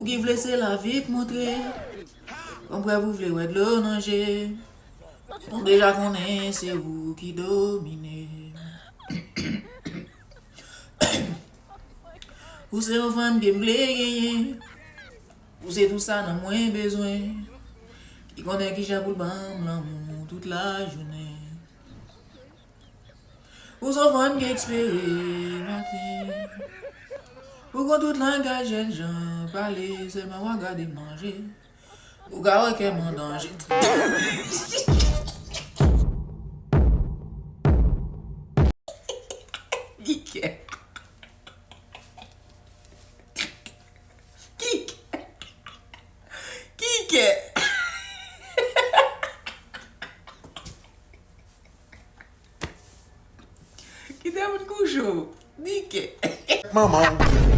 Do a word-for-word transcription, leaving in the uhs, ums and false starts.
Ou ki vle se lavi k montre. Konprann ou vle wè dlo nan je. Nou deja konnen se ou ki domine. Ou se yon fanm ke m vle genyen. Ou se tout sa nanm mwen bezwen. Ki konnen kijan pou l ban m lanmou tout lajounen. Ou se yon fanm ki eksperimente. Ou konn tout langaj jènjan pale, sèlman w ap gade manje. Ou ka wè kè m an danje. Kikè. Kikè. Kikè. Kite moun kouche w. Kikè. Manman.